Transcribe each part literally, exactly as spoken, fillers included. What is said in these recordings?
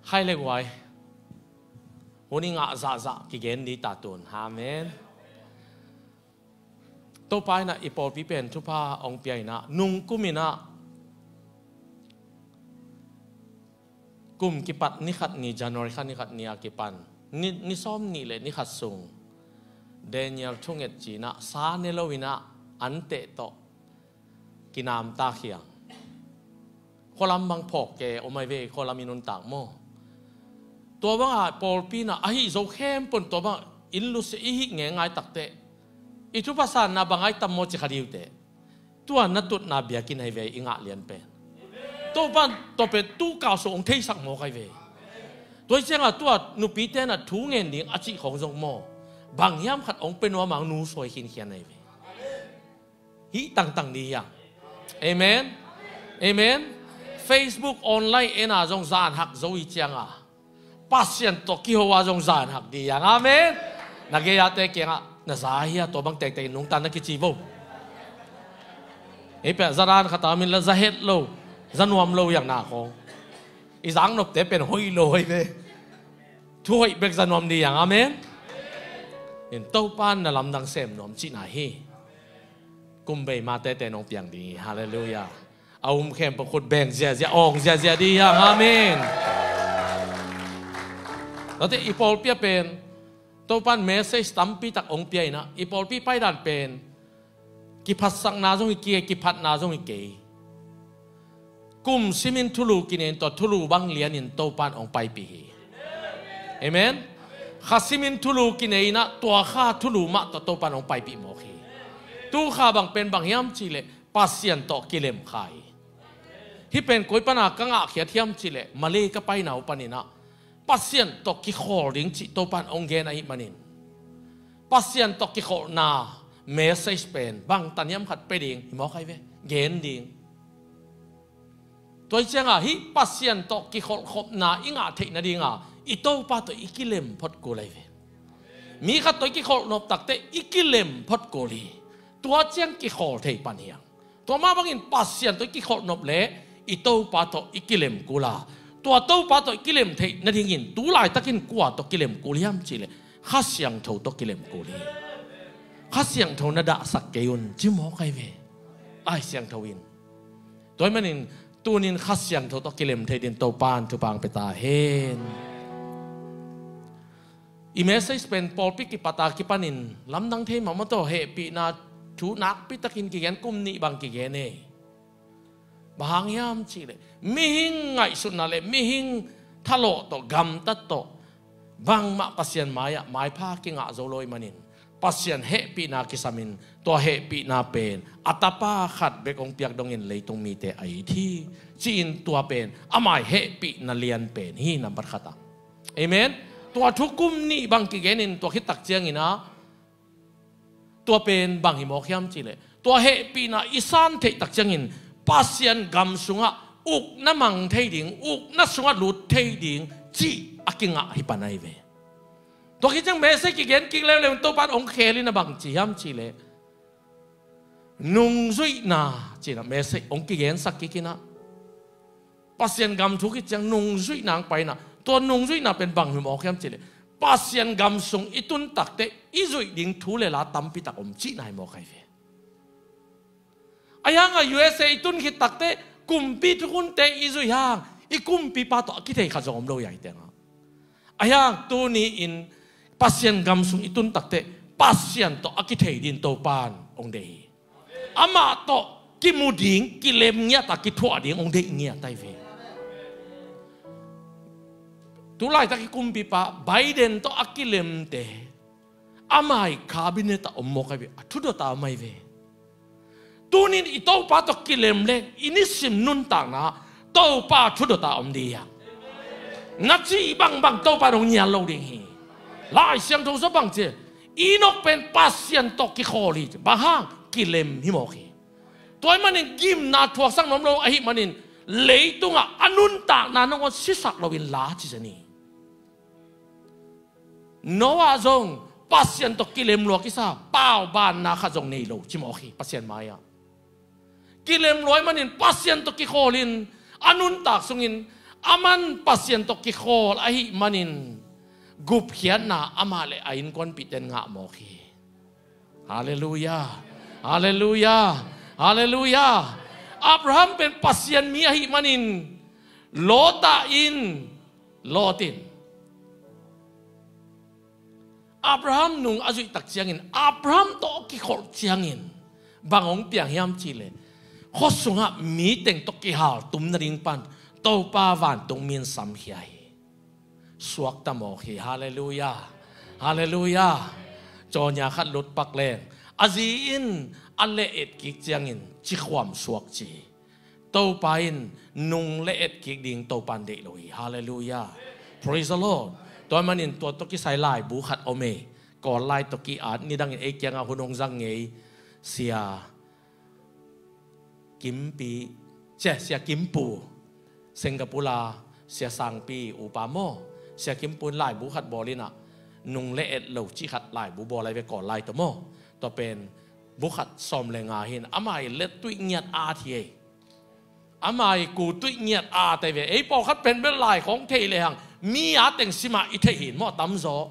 Khai le guai. Hun i ngah zahzah kigen ni ta tun. Amen. Topa in ah i pawlpi pen thupha hong pia in ah, nungkum in ah kum kipat ni khat ni, January kha ni khat ni a kipan ni, ni sawm nih le ni khat sung Daniel thunget ci in ah sa ne lo in ah anteh tawh kinamtak hi a. Khualam bang phawk ke om ai ve, khualam i nuntak maw? Tua bangah pawlpi in ah ahi zo khempeuh in tua bangah inn lusia i hih ngei ngai takteh i thupha sanna bang ai tam maw ci kha ding uh teh. Tua na tutna biakinn ai ve, i ngah lian pen. Topa in tua pen tu kau sung hong theisak mawk ai ve. Tua hi ciangah tua nupite in ah thu ngen ding a cih khawng zong maw, bang hiam khat hong pia nuam a hong nusuai khinkhian ai ve. Hih tangtang ding hi hang. Amen. Amen. Facebook online en a zong zanhak zo hi ciangah Pasian tawh kiho a zong zanhak ding hi hang. Amen. Na gei-ate kiangah na za hia, tua bang tektek in nungta na kici vo. Hih pia za dan khat a om in la za het lo, za nuam lo hi hang na khawng. I zak nopte pen hoih lo hoih ve. Thu hoih bek za nuam ding hi hang. Amen. In Topa in na lamdang sem nuam cihna hi. Kum bei ma tete nong piang ding hi. Halleluiah. A um khempeuh khut beng ziazia, awng ziazia ding hi hang. Amen. Tate i pawlpi ah pen Topa in message tampi tak hong pia in ah, i pawlpi paidan pen kiphatsakna zong hi kei, kiphatna zong hi kei. Kum simin thulu kinei in tua thulu bang lianin Topa in hong paipih hi. Amen. Kha simin thulu kinei in ah tua kha thulu mah tawh Topa in hong paipih mawk hi. Tu kha bang pen bang hiam cihleh Pasian tawh kilem kha hi. Hih pen koi pana ka ngahkhiat hiam cihleh Malay ka paina uh panin ah Pasian tawh kikholh ding cih Topa in hong gen ahih manin Pasian tawh kikholhna message pen bang taniam khat pia ding hi mawk ai ve. Gen ding. Tua hi ciangah hih Pasian tawh kikholh khopna i ngah theih nadinga i Topa tawh i kilem phot kul ai ve. Mi khat tawh i kikholh nop takteh i kilem phot kul hi. Tua ciang kikholh thei pan hi hang. Tua mah bangin Pasian tawh i kikholh nop leh i Topa tawh i kilem kul a, tua Topa tawh i kilem theih nadingin tu laitakin kua tawh kilem kul hiam cihleh Kha Siangtho tawh kilem kul hi. Kha Siangtho na dahsak kei un ci mawk ai ve. Lai Siangtho in. Tua ahih manin tunin Kha Siangtho tawh kilem thei din Topa in thupha hong pia ta hen. I message pen pawlpi kipata kipanin lamdang thei mahmah tawh hehpihna thu nakpitakin kigen, kum nih bang kigen e. Bang hang hiam cihleh mihing ngaihsutna le mihing thalawh tawh, gamtat tawh bangmah Pasian mai-ah maipha kingah zo lo ahih manin Pasian hehpihna kisamin tua hehpihna pen a tapa khat bek hong piak dongin leitung mite a it hi ci-in tua pen a mai hehpihna lian pen hi nambat khatah. Amen. Tua thu kum nih bang kigenin tua khit tak ciangin ah tua pen bang hi mawk hiam cihleh tua hehpihna i san theih tak ciangin Pasian gam sungah ukna mang thei ding, ukna sungah lut thei ding cih a kingah hi pan ai ve. Tua khit ciang message kigen kik leuleu in Topa in hong khelin a bang ci hiam cihleh nungzuihna cih in ah message hong kigensak kik in ah Pasian gam thu khit ciang nungzuihna hong pai in ah tua nungzuihna pen bang hi mawk hiam cihleh Pasian gam sung i tun takteh i zuih ding thu le la tampi tak om cihna hi mawk ai ve. Ahi hangah U S A i tun khit takteh kumpi thukhunte i zuih hang i kumpipa tawh a kithei khat zong om lo hi a, hi tengah. Ahi hang tuni-in Pasian gam sung i tun takteh Pasian tawh a kithei din Topa in hong deih hi. Amah tawh kimu ding, kilem ngiat a kithuah ding hong deih ngiat ai ve. Tu laitak i kumpipa Biden tawh a kilemte amah i cabinet ah om mawk ai ve, a thudot a om ai ve. Tunin i Topa tawh kilem leng i nisim nuntakna Topa thudot a om ding hi hang. Na cih bangbang Topa in hong nial lo ding hi. Lai Siangtho sung bang ci, Enok pen Pasian tawh kikhawl hi ci, bang hang kilem hi mawk hi. Tua ahih manin gimna thuaksak nuam lo ahih manin leitungah a nuntakna nangawn sisak loin la ci zen hi. Noah zong Pasian tawh kilem lua kisa, paubanna khat zong nei lo ci mawk hi Pasian mai-ah. Kilem lua ahih manin Pasian tawh kikhawl in a nuntak sungin Aman Pasian tawh kikhawl ahih manin gupkhiatna amah le a innkuanpihte in ngah mawk hi. Halleluiah. Halleluiah. Halleluiah. Abraham pen Pasian mi ahih manin Lot in, Lot in Abraham nung a zuih tak ciangin, Abraham tawh a kikholh ciangin bang hong piang hiam cihleh, khua sungah mi teng tawh kihaltum nading pan Topa vantung mi in samkhia hi. Suakta mawk hi. Halleluiah. Halleluiah. Cawnya khat lut pak leng, a zi in a leh-et kik ciangin cikhuam suak ci hi. Topa in nung leh-et kik ding Topa in deih lo hi. Halleluiah. Praise the Lord. Tua manin tua tawh kisai laibu khat om ei. Kawl lai tawh ki-at, nidangin ei kiangah hun hong zang ngei Sia Kimpi, cia, Sia Kimpu, Singapore a Sia Sangpi upa maw. Sia Kimpu in laibu khat bawl inah, nung leh-et lo cih khat laibu bawl ahi ve, Kawl lai tawh maw. Tua pen bu khat sawm le nga hi in, ama i lettuih ngiat at hi ei. Ama i kutuih ngiat at ahi ve. Ei pawlkhat pen bel lai khawng thei lehang mi a teng simah i theih hi in maw, a tamzaw.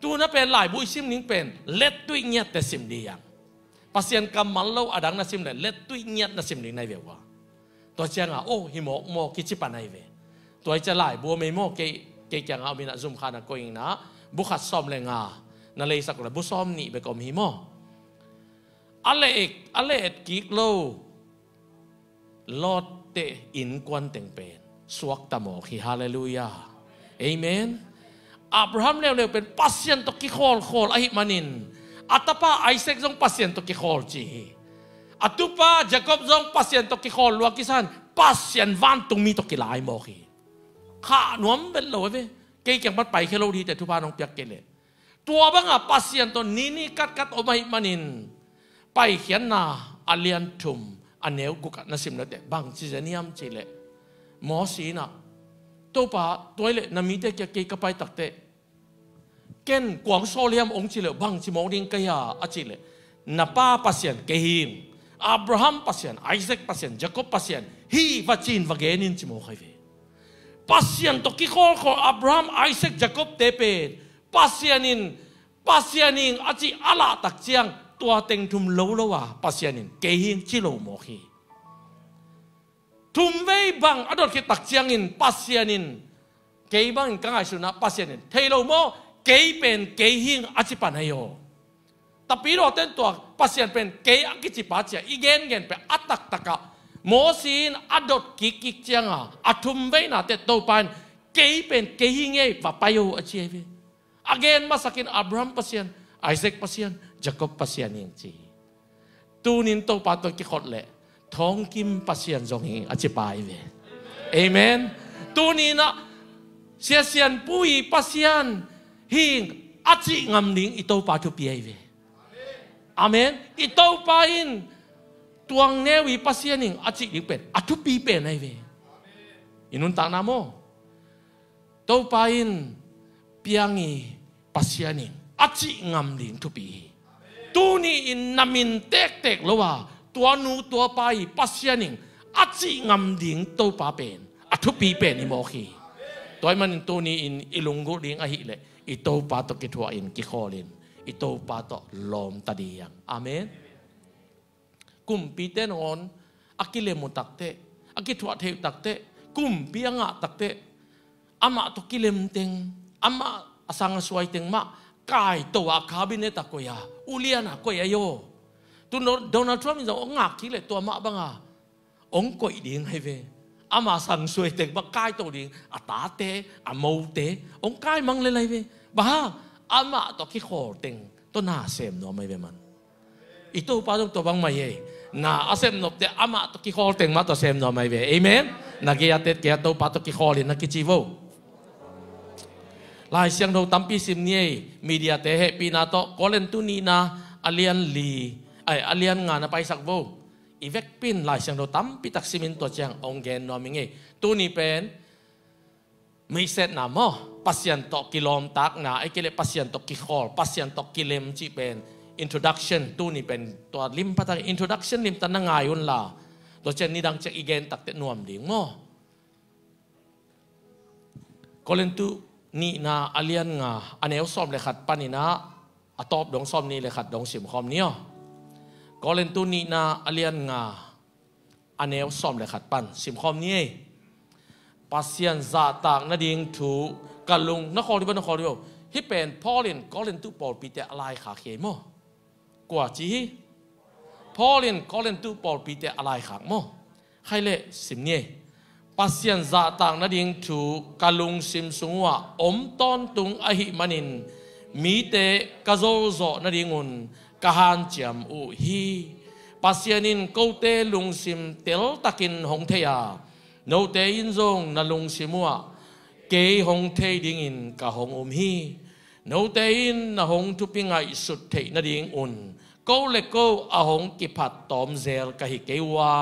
Tuna pen laibu i sim ding pen lettuih ngiatte sim ding hi hang. Pasian kammal lo a dang na sim leh lettuih ngiat na sim ding na hi ve ua. Tua ciangah, oh, hi mawkmawk kici pan ahi ve. Tua i cia laibu a mei maw, kei, kei kiangah om inah, zum khan a koih inah, bu khat sawm le nga na leisak uh leh bu sawm nih bek om hi maw. A leh-et, a leh-et kik lo Lot-te innkuan teng pen suakta mawk hi. Halleluiah. Amen. Abraham leuleu pen Pasian tawh kikhawlkhawl ahih manin, a tapa Isaac zong Pasian tawh kikhawl ci hi. A tupa Jacob zong Pasian tawh kikhawl lua kisan, Pasian vantungmi tawh kilai mawk hi. Khah nuam vet lo a ve. Kei kiang pan paikhia lo dite, thupha nong piak kei leh. Tua banga Pasian tawh nini katkat om ahih manin, Paikhiatna a lian thum a neu guk ah na sim leh teh bangci zen hiam cihleh, Mosi inah, Topa, tua hileh na mite kiang kei ka pai takteh, ken kuang sawl hiam hong cih leh bangci mawk ding ka hia a cihleh, na pa Pasian kei hi ing, Abraham Pasian, Isaac Pasian, Jacob Pasian hi va ci-in va gen in ci mawk ahi ve. Pasian tawh kikhawlkhawl Abraham, Isaac, Jacob-te pen Pasian in, Pasian hi ing a cih a lahtak ciang, tua teng thum lo lo a Pasian in kei hi ing ci lo mawk hi. Thumvei bang a dot khit tak ciangin Pasian in, kei bangin ka ngaihsutna, Pasian in thei lo maw, kei pen kei hi ing a ci pan ahi aw. Tapidawte in tua Pasian pen kei a kici pa ci-a i gengen pen a taktakah, Mosi in a dot kikkik cianga a thumveina teh Topa in, kei pen kei hi ing ei, va pai o a ci ahi ve. A gen masakin Abraham Pasian, Isaac Pasian, Jacob Pasian hi ing ci hi. Tunin Topa tawh kikholh leh thawngkim Pasian zong hi ing a ci pa ahi ve. Amen. Tuninah Sia Sianpu i Pasian hi ing a cih ngam ding i Topa thupi ahi ve. Amen. I Topa in tuangneu i Pasian hi ing a cih ding pen a thupi pen ahi ve. I nuntakna maw? Topa in piang i Pasian hi ing a cih ngam ding thupi hi. Tuni-in na min tektek lo a, tua nu tua pa i Pasian hi ing a cih ngam ding Topa pen a thupi pen hi mawk hi. Tua ahih manin tuni-in i lunggulh ding ahih leh i Topa tawh kithuah in, kikhawl in, i Topa tawh lawmta ding hi hang. Amen. Kumpite nangawn a kilem uh takteh, a kithuah theih uh takteh, kumpi a ngah takteh, amah tawh kilem teng, amah a sang a suai teng mah kaito a, cabinet ah koih a, ulian ah koih ahi aw. Tu Donald Trump in zong hong ngak kik leh tua mah banga hong koih ding ahi ve. Ama sang suai teng mah kaito ding, a tate, a mote hong kai mang lel ahi ve. Bang hang? Amah tawh kikhawl teng tawh na sem nuam ahi ve man. I Topa zong tua bang mah hi ei. Na a sem nopte amah tawh kikhawl teng mah tawh sem nuam ahi ve. Amen. Na gei a tet kei a, Topa tawh kikhawl in na kici vo. Lai Siangtho tampi sim ni ei. Mediate hehpihna tawh Korin tu nihna a lian li, ai, a lian nga na paisak vo. I vekpi in Lai Siangtho tampi tak simin tua ciang hong gen nuam ing ei. Tuni pen meihsetna maw, Pasian tawh kilawmtatna, ahih kei leh Pasian tawh kikhawl, Pasian tawh kilem cih pen introduction, tuni pen tua lim pha tak, introduction lim tak na ngai un la, tua ciang nidang ciang i gen takteh nuam ding maw. Korintu nihna a lian nga, a neu sawm le khat panin ah a tawp dong sawm nih le khat dong simkhawm ni aw. Korintu nihna a lian nga, a neu sawm le khat pan simkhawm ni ei. Pasian zahtak nading thu ka lung, na khawl dih bawh, na khawl dih bawh. Hih pen Paul in Korintu pawlpite a laikhak hi ei maw? Kua ci hi? Paul in Korintu pawlpite a laikhak maw? Khaih leh sim ni ei. Pasian zahtak nading thu ka lungsim sung uhah om tawntung ahih manin mite ka zolzawh nadingun ka hanciam uh hi. Pasian in kote lungsim teltakin hong thei a, note in zong na lungsim uhah kei hong thei dingin ka hong um hi. Note in na hong thupi ngaihsut theih nadingun ko le ko a hong kiphat tawmzel ka hi kei uh a,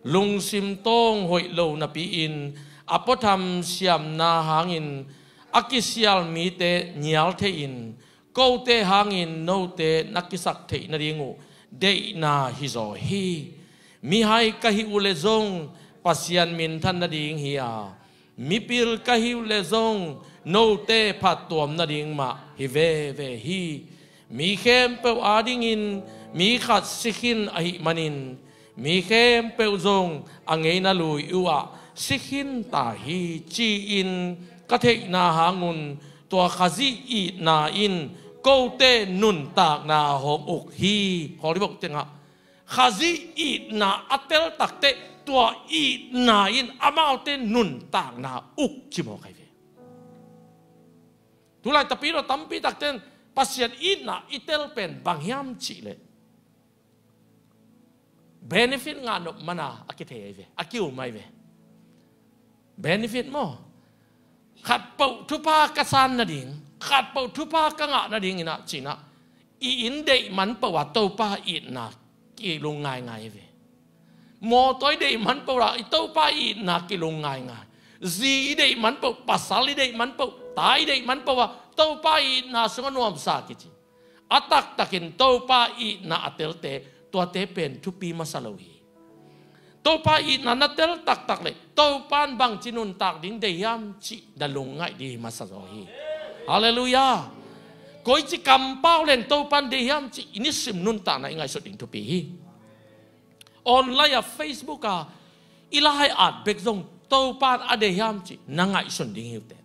lungsim tawng hoih lo napi-in a puatham siamna hangin a kisial mite nial thei-in kote hangin note na kisak theih nading uh deihna hizaw hi. Mihai ka hih uh leh zong Pasian minthan nading hi a, mipil ka hih uh leh zong note phattuam nading mah hi veve hi. Mi khempeuh adingin mi khat si khin ahih manin mi khempeuh zong a ngeina lui uhah si khin ta hi, ci-in ka theihna hangun tua Khazih itna in kote nuntakna hong uk hi. Khawl dih bawh tengah, Khazih itna a tel takteh tua itna in amaute nuntakna uk ci mawk ahi ve. Tulai tapidaw tampi takte in Pasian itna i tel pen bang hiam cihleh benefit ngah nop mana a kithei ahi ve, a ki-um ahi ve. Benefit maw? Khatpeuh thupha ka san nading, khatpeuh thupha ka ngah nading inah cinah i inn deih man peuh ah Topa itna kilung ngaingai ahi ve. Mawtaw i deih man peuh ah i Topa itna kilung ngaingai. Zi i deih man peuh, pasal i deih man peuh, ta i deih man peuh ah Topa itna sungah nuamsa kici. A taktakin Topa itna a telte tuate pen thupi masa lo hi. Topa itna na tel taktak leh Topa in bangci nuntak ding deih hiam cih na lungngaih ding hi masa zaw hi. Halleluiah. Koici kampau leng Topa in deih hiam cih i nisim nuntakna i ngaihsut ding thupi hi. Online ah, Facebook ah i lai at bek zong Topa in a deih hiam cih na ngaihsun ding hi uh teh.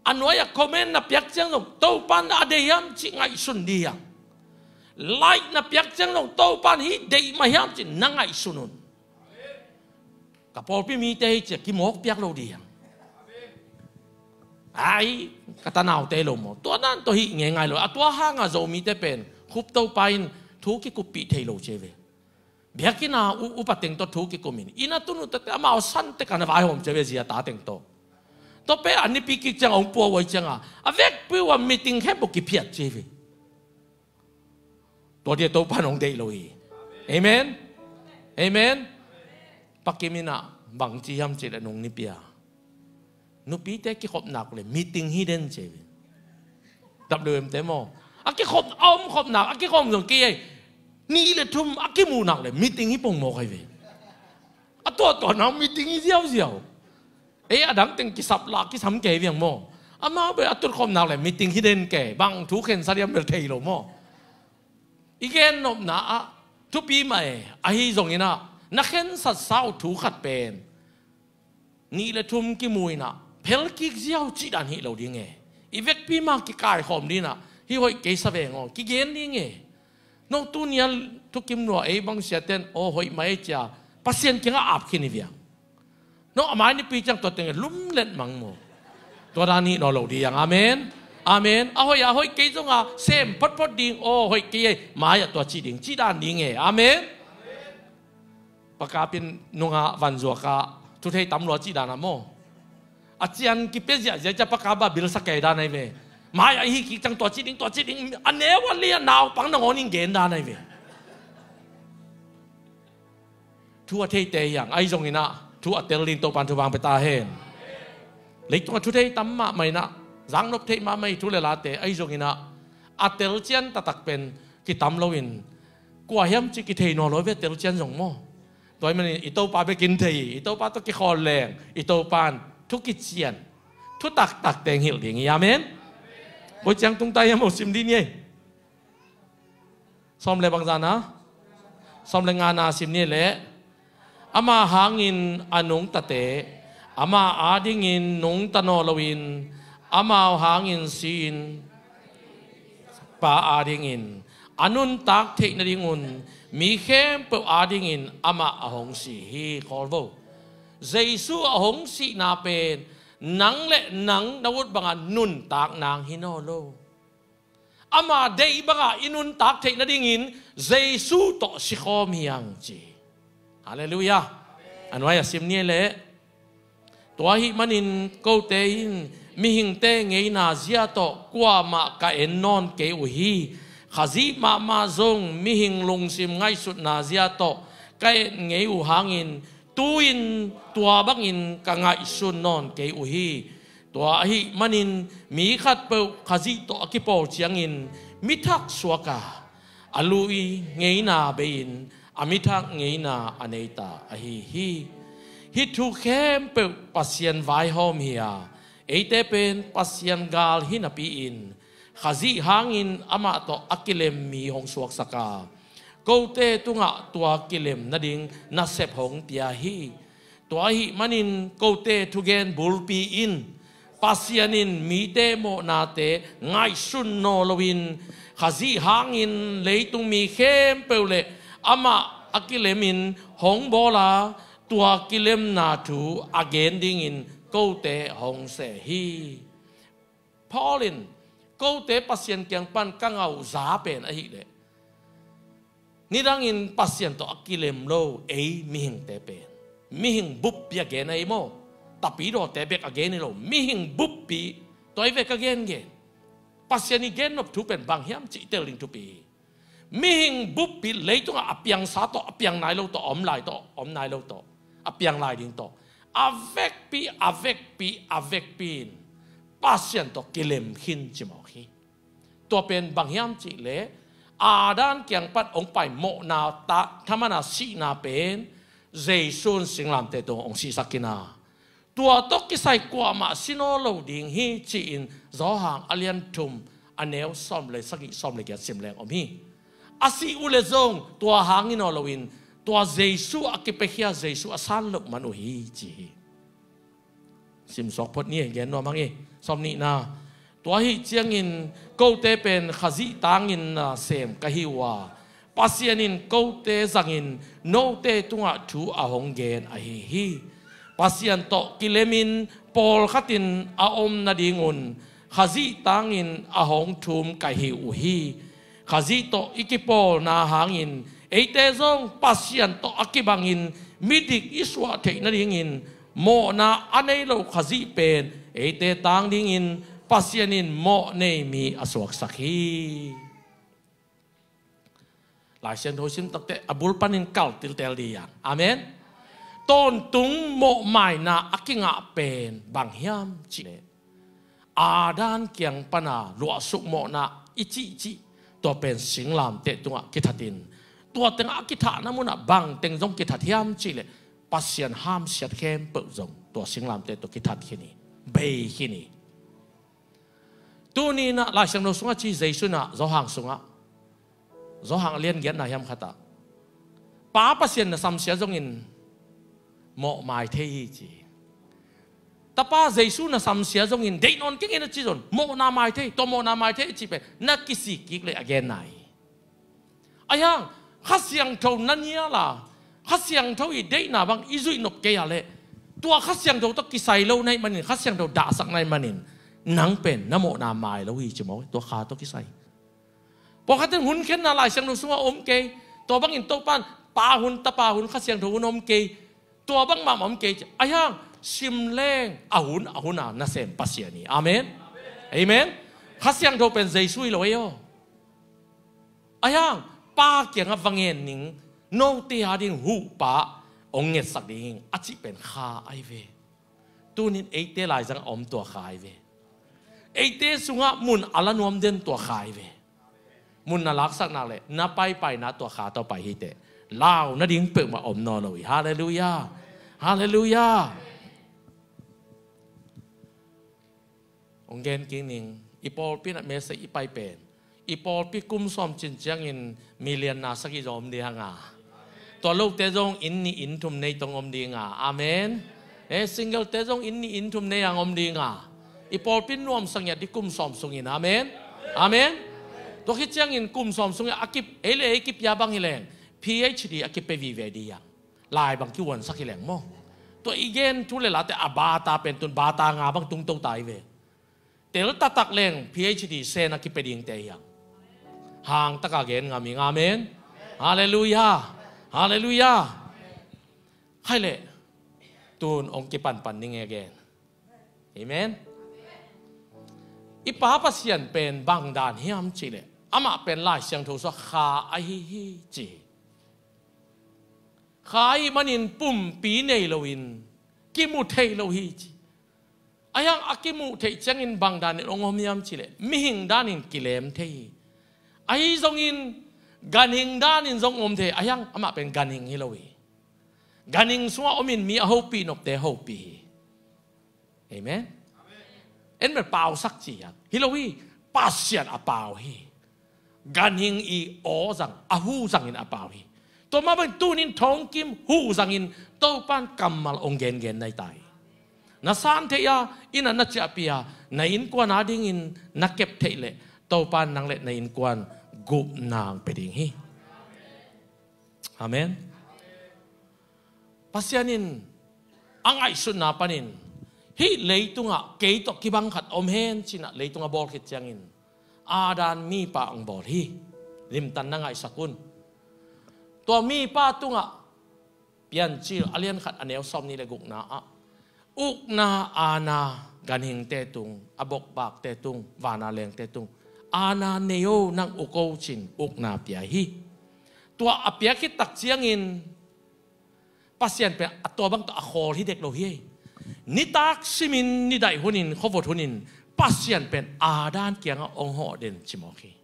A nuai-ah comment na piak ciang zong Topa in a deih hiam cih ngaihsun dih hiang. Like na piak ciang zong Topa in hih deih mah hiam cih na ngaihsun un. Ka pawlpi mite hi cia kimawk piak lo dih hiang. Ai, ka tanaute lo maw? Tua nan tawh hih ngeingai lo. A tua hanga Zomite pen khup Topa in thu kikuppih thei lo cia ve. Biakinn ah u-, upa teng tawh thu kikumin inn a tun uh tete amau san tek a na vaihawm cia ve, zi a ta teng tawh. Tua pen a nipi kik ciang a hong pua uh ahi cianga a vekpi uh a meeting khempeuh kiphiat cia ve. Tua dia Topa in hong deih lo hi. Amen. Amen. Pakim inah bangci hiam cih leh nung nipi a nupite kikhop nak le meeting hi den cia ve. W M te maw? A kikhop, a omkhop nak a kikhop zong kei ei. Nih le thum a kimuh nak le meeting hi pongmawk ahi ve. A tuahtuah nak meeting hi ziauziau. Ei, a dang teng kisap lah kisam kei viang maw? Amau bel a tutkhop nak le meeting hi den kei, bang thu khensa diam bel thei lo maw? I gennopna ah thupi mah e. Ahi zonginah na khensatsa uh thu khat pen nih le thum kimu inah phelkik ziau cih dan hi lo ding e. I vekpi mah kikaikhawm dinah hih hoih kei sa veng aw kigen ding e. No tunia thukim nua ei bang siaten aw hoih mah ei cia Pasian kiangah ap khin hi viang. No a mai nipi ciang tua tengah lumlet mang maw? Tua dan hi naw lo ding hiang. Amen. Amen. A hoih a hoih kei zonga sem photphot ding aw hoih kei ei mai-ah tua cih ding cih dan ding e. Amen. Pakapin nungah vanzuakah thuthei tam lua cih danah maw? A cian kipia ziahziah cia pakap ah bilsa kei dan ahi ve. Mai-ah ihi kik ciang tua cih ding, tua cih ding, a neu a li a naupang nangawn in gen dan ahi ve. Thu a theite hiang, ahi zonginah thu a tel ding Topan thupha pia ta hen. Leitungah thuthei tam mahmah inah zangnop theih mahmah hi thu le late, ahi zonginah a telcian taktak pen kitam loin kua hiam cih kithei naw lo ve, telcian zong maw? Tua ahih manin i Topa bekin thei hi. I Topa tawh kikhawl leng i Topan thu kician Thutak tak teng hilh ding hi. Amen. Koi ciang tung ta hiam, ho sim dih ni ei. Sawm le bangzah na? Sawm le nga na sim ni leh. Ama hangin a nungtate, ama adingin nungta nawn loin, amau hangin si-in, Pa adingin a nuntak theih nadingun mi khempeuh adingin amah a hong si hi. Khawl vo. Jesu a hong sihna pen nang le nang na ut banga nuntak nang hi nawn lo. Ama deih banga i nuntak theih nadingin Jesu tawh sikhawm hi hang ci. Halleluiah. A nuai a sim ni leh. Tua ahih manin kote in mihingte ngeina zia tawh kuamah ka en nawn kei uh hi. Khazih mahmah zong mihing lungsim ngaihsutna zia tawh ka en ngei uh hangin tu-in tua bangin ka ngaihsun nawn kei uh hi. Tua ahih manin mi khatpeuh Khazih tawh a kipawl ciangin mithak suak a, a lui ngeina bei-in a mithak ngeina a nei ta ahi hi. Hih thu khempeuh Pasian vaihawm hi a, eite pen Pasian gal hi napi-in Khazih hangin amah tawh a kilem mi hong suaksak a, kote tungah tua kilem nading nasep hong pia hi. Tua ahih manin kote thugen bulpi in Pasian in mite mawhnate ngaihsun nawn loin Khazih hangin leitung mi khempeuh le amah a kilemin hong bawl a, tua kilemna thu a gen dingin kote hong seh hi. Paul in kote Pasian kiang pan ka ngah uh za pen ahih leh, nidangin Pasian tawh a kilem lo ei mihingte pen, mihing buppi a gen ahi maw? Tapidawte bek a gen hi lo, mihing buppi tawh ei bek a gengen. Pasian i gen nop thu pen bang hiam cih tel ding thupi hi. Mihing buppi leitungah a piangsa tawh, a piang nai lo tawh, a om lai tawh, a om nai lo tawh, a piang lai ding tawh, a vekpi, a vekpi, a vekpi in Pasian tawh kilem khin ci mawk hi. Tua pen bang hiam cih leh Adam kiang pan hong pai mawhna ta thamana sihna pen Jesu in singlamteh tung hong sihsak khin a, tua tawh kisai kuamah si nawn lo ding hi ci-in Johan a lian thum a neu sawm le sagih, sawm le giat sim leng om hi. A sih uh leh zong tua hang hi nawn loin tua Jesu a kipiakhia, Jesu a san loh man uh hi ci hi. Simsuak phot ni, gen nuam hang hi. Sawm nihna. Tua ahih ciangin kote pen Khazih tangin nasem ka hi uh a, Pasian in kote zangin note tungah thu a hong gen ahi hi. Pasian tawh kilemin pawlkhatin a om nadingun Khazih tangin a hong thum ka hi uh hi. Khazih tawh i kipawlna hangin eite zong Pasian tawh a kibangin midik i suah theih nadingin mawhna a nei lo Khazih pen eite tang dingin Pasian in mawhnei mi a suaksak hi. Lai Siangtho sim takteh a bul panin kal tiltel dih hang. Amen. Tawntung mawhmaina a kingah pen bang hiam cih leh Adam kiang pana luahsuk mawhna i cihcih, tua pen singlamteh tungah kithatin, tua tengah a kithahna munah bang teng zong kithat hiam cih leh Pasian hamsiat khempeuh zong tua singlamteh tawh kithat khin hi, bei khin hi. Tuni inah Lai Siangtho sungah ci, Jesu inah Johan sungah, Johan a lian giatna hiam khatah, Pa Pasian na samsia zongin mawhmai thei hi ci. Tapa Jesu na samsia zongin deih nawn keng in a ci zong mawhna mai thei, tua mawhna mai thei a ci pen na kisik kik leh a genna hi. Ahi hang Kha Siangtho na nial a, Kha Siangtho i deihna bang i zuih nop kei a leh tua Kha Siangtho tawh kisai lo na hih manin, Kha Siangtho dahsak na hih manin nang pen na mawhna mai lo hi ci maw, tua Kha tawh kisai. Pawlkhatte in hun khenna Lai Siangtho sungah om kei. Tua bangin Topa in Pa hun, Tapa hun, Kha Siangtho hun om kei. Tua bang mahmah om kei ci. Ahi hang sim leng a hun a huna nasem Pasian hi. Amen. Amen. Kha Siangtho pen Jesu hi lo ei aw. Ahi hang Pa kiangah va ngen ning, note ading huhpa hong ngetsak ding hing a cih pen Kha ahi ve. Tunin eite laizang a om tua Kha ahi ve. Eite sungah mun a la nuam den tua Kha ahi ve. Mun na laksak nak leh na paipaina tua Kha tawh pai hi teh, lau nading peuhmah om nawn lo hi. Halleluiah. Halleluiah. Gen kik ning, i pawlpi in a message i pai pen, i pawlpi kum sawm cin ciangin million na sagih zong om ding hang a, tua lote zong inn nih inn thum nei tong om ding a. Amen. Eh, single te zong inn nih inn thum nei ang om ding a. I pawlpi nuamsa ngiat ding kum sawm sungin. Amen. Amen. Tua khit ciangin kum sawm sungin a kip, ei le ei kipia bang hi leng, P H D a kipia vive ding a. Lai bang kiuansak hi leng maw. Tua i gen thu le late a bata pen tun bata nga bang tungto ta hi ve. Tel taktak leng P H D sen a kipia dingte hi hang. Hang taka gen ngam ing. Amen. Halleluiah. Halleluiah. Khai leh tun hong kipanpan ning e gen. Amen. I Pa Pasian pen bang dan hiam cihleh, amah pen Lai Siangtho sua kha ahi hi ci hi. Kha ahih manin pumpi nei loin kimu thei lo hi ci. Ahi hang a kimuh theih ciangin bang danin hong om hiam cihleh, mihing danin kilem thei hi. Ahi zongin ganhing danin zong om thei hi. Ahi hang amah pen ganhing hi lo hi. Ganhing sungah omin mi a hopih nopte hopih hi. Amen. En bel pausak ci hiam? Hi lo hi. Pasian a pau hi. Ganhing i aw zang, a hu zangin a pau hi. Tua mah bangin tunin thongkim hu zangin Topan kammal hong gengen nai ta hi. Na san theih a, inn ah na ciahpih a, na innkuan adingin na kep theih leh Topan nang le na innkuan gupna hong pia ding hi. Amen. Pasian in a ngaihsutna panin hih leitungah kei tawh kibang khat om hen cinah leitung a bawl khit ciangin Adam mipa hong bawl hi. Limtan na ngaihsak un. Tua mipa tungah Piancil a lian khat a neu sawm nih le gukna ah ukna aana ganhingte tung, a bokbakte tung, vana lengte tung aana nei o, nang uk o cin ukna pia hi. Tua a piak khit tak ciangin Pasian pen a tua bang tawh a khawl hi dek lo hi. Nitak simin, nidaih hunin, khuavut hunin Pasian pen Adam kiangah hong hawh den cimawk hi.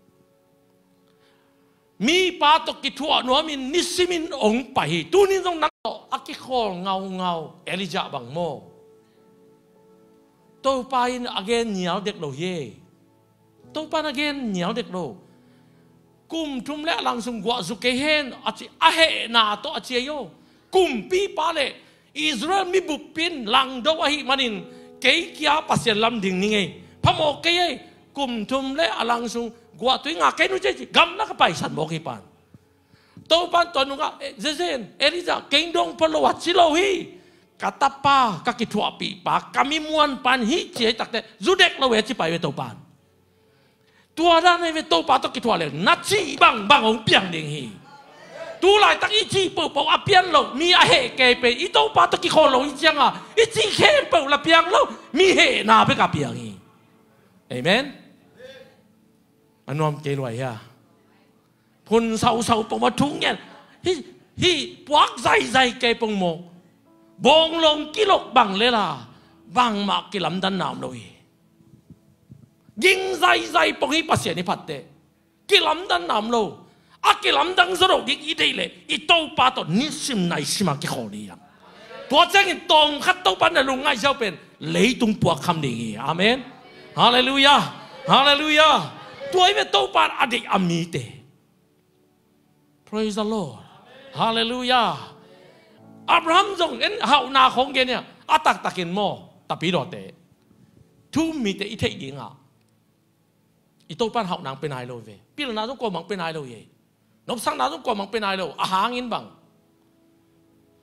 Mipa tawh kithuah nuamin nisimin hong pai hi. Tunin zong nang tawh a kikhawl ngaungau Elijah bang maw? Topa in a gen nial dek lo hi. Topa in a gen nial dek lo. Kum thum le a lang sung guah zu kei hen a ci, a hehna tawh a ci ahi aw. Kumpipa le Israel mibup in langdo ahih manin kei kia Pasian lam ding ni ngei. Phamawh kei ei. Kum thum le a lang sung guah tui ngak kei nu ci, ci gamna ka paisan mawk hi pan. Topan tua nungah, eh, Zezen, Elijah, kei dong pha lo a ci lo hi. Ka tapa, ka kithuahpihpa, ka mimuanpa in hih ci ahi takte zu dek lo e ci pai ve Topan. Tua dan ahi ve, Topa tawh kithuah leng na cih bangbang hong piang ding hi. Tu laitak i cih pohpoh a pian loh mi a heh kei pen i Topa tawh kikhawl lo hi cianga i cih khempeuh la piang lo, mi hehna bek a piang hi. Amen. A nuam kei lua hia? Phun sausau pong maw, thung ngen. Hih, hih puak zaizai kei pong maw. Bawng long kilok bang lela bangmah kilamdanna om lo hi. Ging zaizai pong hi Pasian i phatte. Kilamdanna om lo. A kilamdang zaw lo ding i deih leh i Topa tawh nisim naisim a kikhawl ding hi hang. Tua ciangin tawmkhat Topa na lungngaih ziau pen leitung puakkham ding hi. Amen. Halleluiah. Halleluiah. Tua hi ve Topa in a deih a mite. Praise the Lord. Halleluiah. Abraham zong en hauhna khong gen ia a taktakin maw, tapidawte, thu um mite i theih dingah i Topa in hauhna hong pia nai lo ve. Pilna zong kuamah hong pia nai lo hi. Nopsakna zong kuamah hong pia nai lo. A hangin bang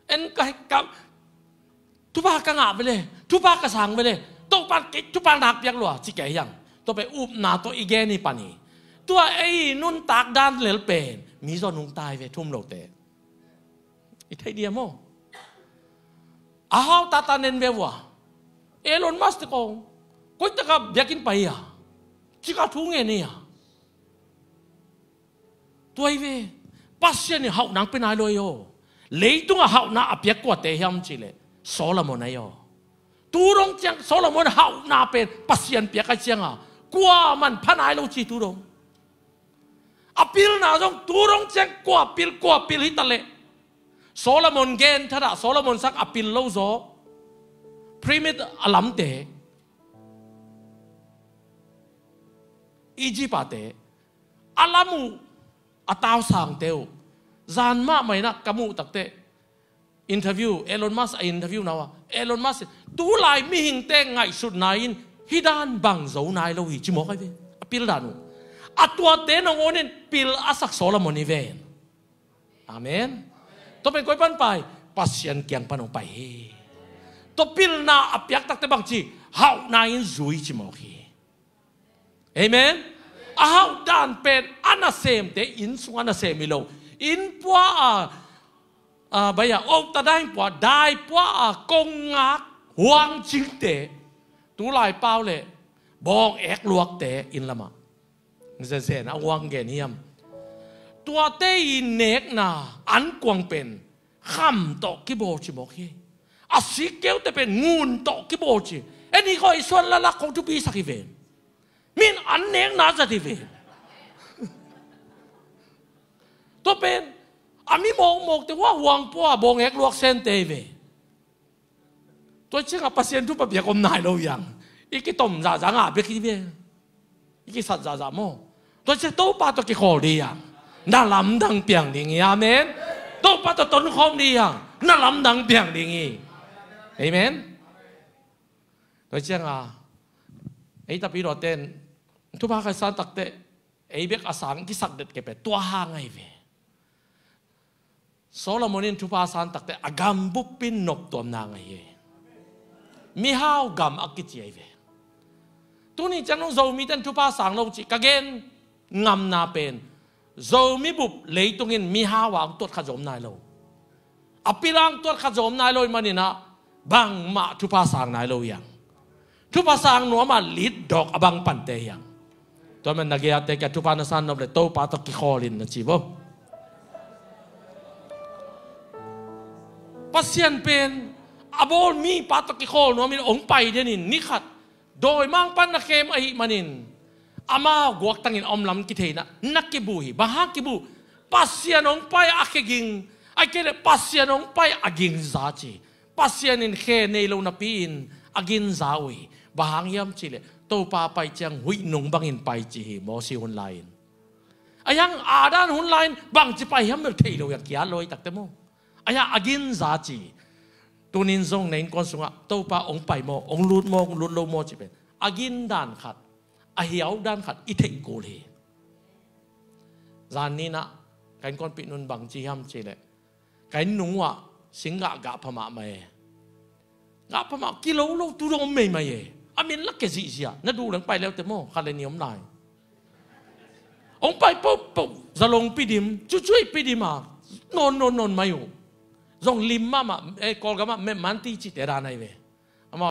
en ka, ka thupha ka ngah vele, thupha ka sang vele, Topa kei thupha nakpiak lua ci kei hiang. Tua pen upna tawh i gen hi pan hi. Tua ei nuntak dan lel pen mi zaw nungta hi ve, thu um lote. I thei dia maw? A hau tata nen ve vua. Elon Musk te kong koitaka biakinn pai hi a, cika thu ngen hi a. Tua hi ve. Pasian in hauhna hong pia nai lo hi aw. Leitungah hauhna a piak kuate hiam cihleh Solomon ahi aw. Tu dong ciang Solomon hauhna pen Pasian piak ahi cianga kuaman pha nai lo ci tu dong. A pilna zong tu dong ciang kua pil kua pil hi taleh Solomon gen thadah Solomon sang a pil lo zaw. Pyramid a lamte. Egypt a te, a lam uh, a tausangte uh, zan mahmah in ah ka muh takteh, interview, Elon Musk a interview na uh a, Elon Musk, tulai mihingte ngaihsutna in hih dan bang zo nai lo hi ci mawk ahi ve. A pil dan uh, a tuate nangawn in pil a sak Solomon hi ven. Amen. Tua pen koi pan pai? Pasian kiang pan hong pai hi. Tua pilna a piak takteh bangci, hauhna in zui ci mawk hi. Amen. A hauh dan pen a nasemte inn sung a nasem hi lo, inn pua a, a bai a, ota dai pua, dai pua a kongak huang cingte, tulai pau le bawng ek luakte inn lamah zenzen a huang gen hiam? Tuate i nekna ankuang pen kham tawh kibawl ci mawk hi. A sikkeute pen ngun tawh kibawl ci. En hi khaw i suan lalak khong thupi sak hi ve. Min an nekna zat hi ve. Tua pen a mi mawkmawkte hua huang pua bawng ek luak sente hi ve. Tua ciangah Pasian thupha piak om nai lo hiang. I kitom zahzah ngah bek hi ve. I kisat zahzah maw. Tua ciang Topa tawh kikhawl ding hiang. Na lamdang piang ding hi. Amen. Topa tawh tonkhawm ding hiang. Na lamdang piang ding hi. Amen. Tua ciangah ei tapi dawten thupha khai san takteh ei bek a sang kisakdet kei pen tua hang ahi ve. Solomon in thupha san takteh a gambup in noptuamna ngah hi. Mihau gam a kici ahi ve. Tuni ciang nong Zomite in thupha sang lo cih ka gen ngamna pen, Zomi bup leitung in mihau a hong tuat khat zong om nai lo. A pil a hong tuat khat zong om nai lo ahih manin ah bangmah thupha sang nai lo hiang. Thupha sang nuam a lit dawk a bang pante hiang. Tua man na gei-ate kia thupha na san nop le Topa tawh kikhawl in na ci bo. Pasian pen a bawl mipa tawh kikhawl nuam in hong pai den in ni khat dawimangpa na khem ahih manin amau guaktangin a om lam kitheihna na kibu hi. Bang hang kibu? Pasian hong pai a khe ging, ahih kei leh Pasian hong pai a gingza ci. Pasian in khe nei lo napi-in a ginza uh hi. Bang hang hiam cih leh Topa pai ciang huih nung bangin pai ci hi, Mosi hun lai-in. Ahi hang Adam hun lai-in bangci pai hiam bel thei lo hi a, kiat lo hi takte maw. Ahi hang a ginza ci. Tunin zong na innkuan sungah Topa hong pai maw, hong lut maw, hong lut lo maw cih pen a gin dan khat, a hiau dan khat i theih kul hi. Zan ni-in ah ka innkuanpih nu in bangci hiam cih leh, ka inn nung uh ah singgah gah pha mahmah e. Gah pha mah, kilo lo tu dong om meimai e. A min la kia zihziah, na duh leng pai leute maw, khat le nih om lai. Hong pai pohpoh, zalong pidim, cucuih pidim a, nawn nawn nawn mai uh. Zong lim mahmah, eh, Kawlgam ah mepmanti cihte dan ahi ve. Amau